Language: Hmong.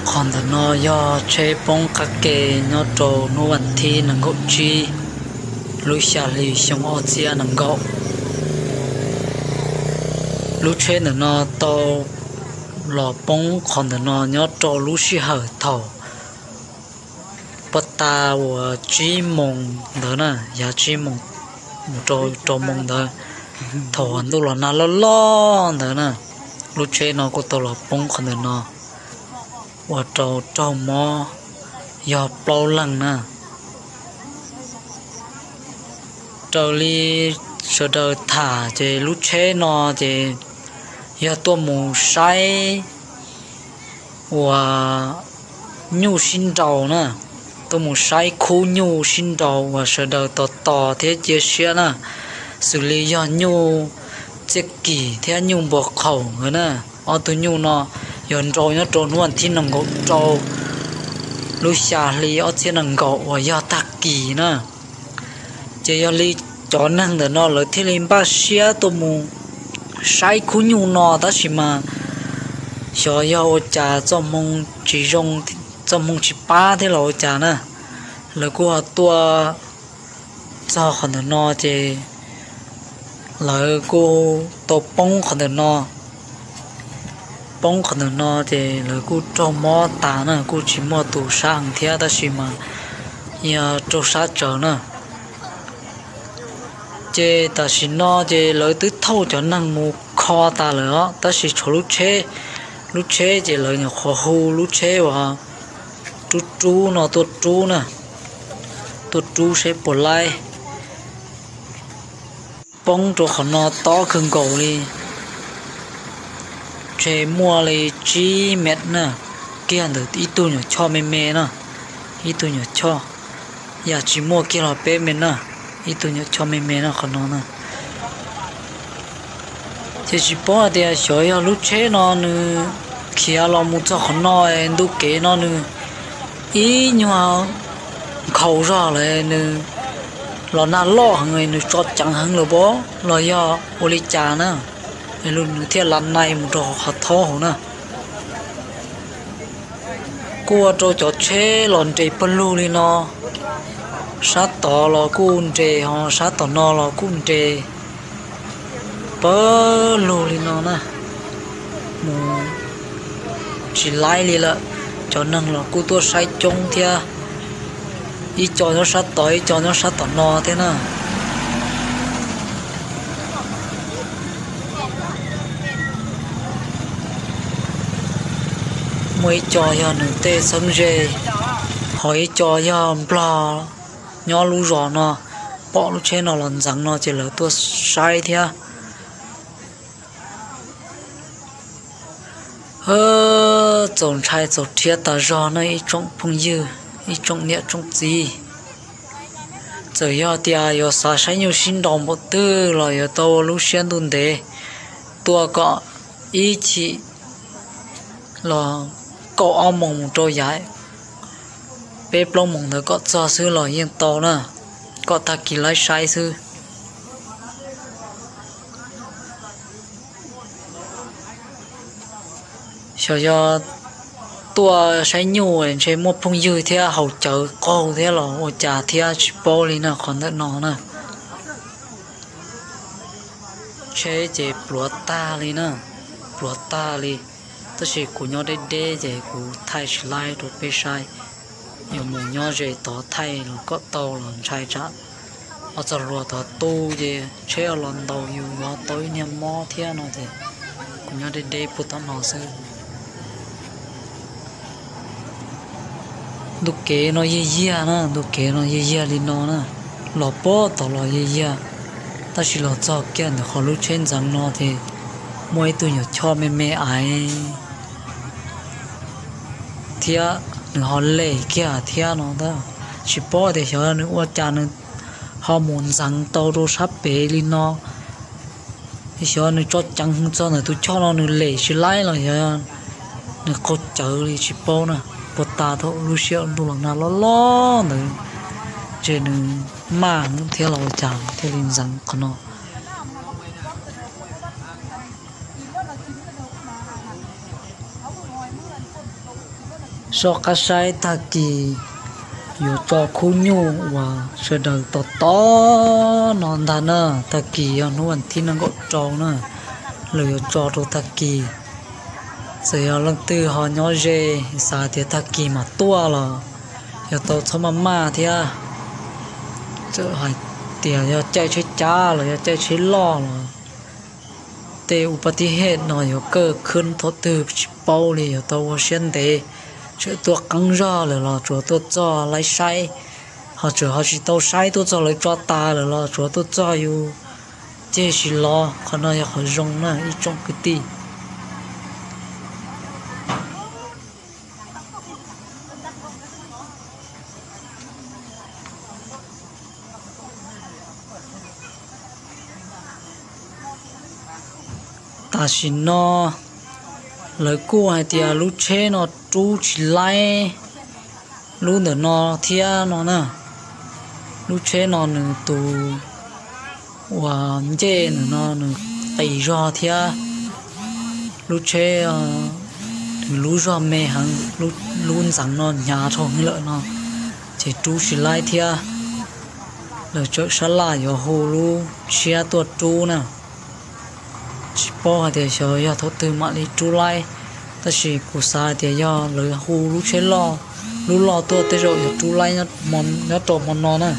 Qhov ntawm no yog tsheb poob qab ke nyob rau hnub vas thib nees nkaum tsib lub xya hli xyoo ob txhiab nees nkaum. Lub tsheb ntawm no tau los poob qhov ntawm no nyob rau lub sij hawm thaum puag ta uas tsib moos ntawd na, yav tsib moos mus rau rau moos ntawd, thaum uas ntuj los nag loj loj ntawd na, lub tsheb no kuj tau los poob qhov ntawm no, ua rau raug mob yog plaub leeg na. Raws li sawv daws tham ces lub tsheb no ces yog tuaj mus saib uas nyuj sib nraus na, tuaj mus saib khub nyuj sib nraus uas sawv daws tos tos thiab cia siab na, xws li yog nyuj txiaj kim thiab nyuj npua qhaum ntawd na. Ob tug nyuj no yog nraus nyob rau hnub vas thib nees nkaum rau lub xya hli ob txhiab nees nkaum uas yog tag kis na. Ces yog li cov neeg ntawm no lawv thiaj li npaj siab tuaj mus saib khub nyuj no, tab sis mas xyov yog ua cas txoj hmoo tsis zoo, txoj hmoo tsis pab thiab los ua cas na, lawv kuj ho tuaj txog qhov ntawm no ces lawv kuj tau poob qhov ntawm no. Poob qhov ntawm no ces lawv kuj raug mob tas na, kuj tsis muaj tus sab heev thiab, tab sis mas yog raug sab tsawv na. Ces tam sim no ces lawv twb thauj cov neeg mus kho tas lawm os, tab sis tshuav lub tsheb, lub tsheb ces lawv nyuam qhuav hu lub tsheb uas rub rub no tuaj rub na, tuaj rub seb puas laib. Poob rau qhov no tob kawg nkaus li, ntshe muaj li tsib mev na, kiag ntawm ib tug nyuam choj me me na, ib tug nyuam choj, yam tsis muaj kiag los peb mev na, ib tug nyuam choj me me na qhov no na. Ces tsis paub hais tias xyov yog lub tsheb no nws khiav los mus txog qhov no, ntu kev no nws ib nyuag nkhaus zog lawm, nws los nag loj heev nws tso ceev heev lawm pob los yog ua li cas na, nws thiaj lav nais mus rau qhov thaub hauv na. Kuj ua rau cov tsheb los nres pawg lug li no, sab tod los kuj nres ho sab tom no los kuj nres pawg lug li no na, mus tsis laib li lawm. Cov neeg los kuj tuaj saib coob thiab, ib co nyob sab tod ib co nyob sab tom no thiab na. Muaj ib co yog nws tej txheeb ze, ho ib co yog nplog nyob lub zos no, pom lub tsheb no los ntxeev no ces lawv tuaj saib thiab. Txaus ntshai txaus rhiab tas zog na ib tsoom phooj ywg, ib tsoom niam tsoom txiv. Txawm yog tias yuav xav saib nyuj sib nraus npaum twg los yuav tau ua lub siab ntuj ntev, tuaj kom ib chim los kaum ob moos mus rau yav peb plaub moos ntawd kom txog xwb los yeej tau na, kom tag kis laib saib xwb. Xyov yog tuaj saib nyuj ntshe muaj phooj ywg thiab haus cawv qaug thiab los ua cas thiab tsis paub li na qhov ntawm no na. Tsheb ces pluav tag li na, pluav tag li. Tab sis kuv nyob deb deb ces kuv thaij tsis laib rau peb saib. Yuav mus nyob ze tod thaij los kom tau los ntshai tsam ob txog hluas tod tu ces tsheb los ntaus yus yuav tau ib niag mob thiab no ces kuv nyob deb deb puag tom no xwb. Ntu kev no yag yag na, ntu kev no yag yag li no na, los puag tod los yag yag, tab sis los txog kiag ntawm qhov lub tsheb ntxeev no ces muaj ib tug nyuam choj me me aiv thiab nws ho lem kiag thiab no. Tsis paub tias xyov nws ua cas nws ho mus ntxeev tau rau sab pem li no. Xyov nws tso ceev txog ntawm tus choj no nws lem tsis laib los yog nws qaug cawv li tsis paub na. Puag ta thaum lub sij hawm ntuj los nag loj loj ntawd, ntshe nws maj thiab los ua cas thiaj li ntxeev qhov no. Soj qab saib tag kis yuav tso khub nyuj uas sawv daws tos tos no ntag na. Tag kis yog hnub vas thib nees nkaum rau na, lawv yuav tso rau tag kis. Txawm yog leej twg ho nyob ze xav tias tag kis mam tuaj los yog tau txhob maj maj thiab. Txawm hais tias yog caij tsheb cab los yog caij tsheb loj los tej u pas tij hej no yuav kawj khwb thaum twg tsis paub li, yuav tau ua siab ntev. Txawm tuaj qeeb zog lawm los tsuav tuaj txog laib saib, ho txawm ho tsis tau saib, tuaj txog lawv tso tas lawm los tsuav tuaj txog yus ceg tsis los. Qhov no yog qhov zoo na ib tsoom kwv tij. Tam sim no lawv kuj hais tias lub tsheb no rub tsis laib lub ntawm no thiab no na. Lub tsheb no nws tus uas ncej ntawm no nws qis zog thiab lub tsheb nws lub zog me heev, lub ntxeev no hnyav dhau heev lawm no ces rub tsis laib thiab. Lawv tseem sab laj yuav hu lub tshiab tuaj rub na. Tsis paub hais tias xyov yog thaum twg mam li rub laib, tab sis kuv xav hais tias yog lawv hu lub tsheb loj, lub loj tuaj tej zaum yuav rub laib nyob rau hmo no na.